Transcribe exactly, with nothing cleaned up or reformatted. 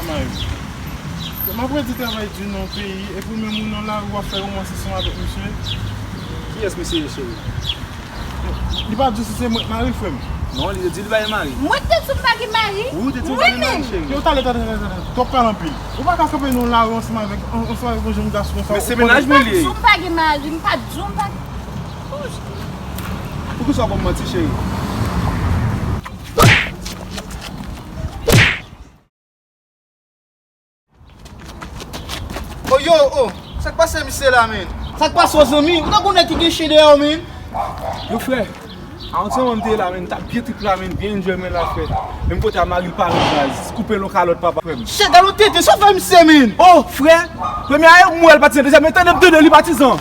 M ap redi travay di nan peyi, epi ou menm ou nan lari w ap fè romans ansanm avèk misye. Kiyès misye ye, cheri? Li pa di w si se mwen k mari, frè m. Non, li te di li pa gen mari. Mwen k te di w m pa gen mari? Wi, ou te di w pa gen mari, cheri. Yo, talè, talè, talè, talè. Twòp pale anpil. Ou pa ka kanpe nan lari ansanm avèk, an-, ansanm avèk yon jèn gason konsa. Men se mennaj mwen li ye. Mwen pa di w m pa gen mari, m pa di w m pa. Poukisa w ap ban m manti, cheri? Oh, yo, oh, sa k pase misye la, men? Sa k pase w, zanmi? Ou tankou nèg ki gen chen dèyè w, men. Yo, frè, avan ti manman m te ye la, men, m t ap byen trip la, men, byen enjoy mwen la, frè. Menm kote a mari l pare baz, koupe l yon kalòt, papa, frè m. Shit, gade yon tenten, sa w fè misye, men? Oh, frè, premye a e m wè l patizan, dezyèm, men tande m tande li patizan.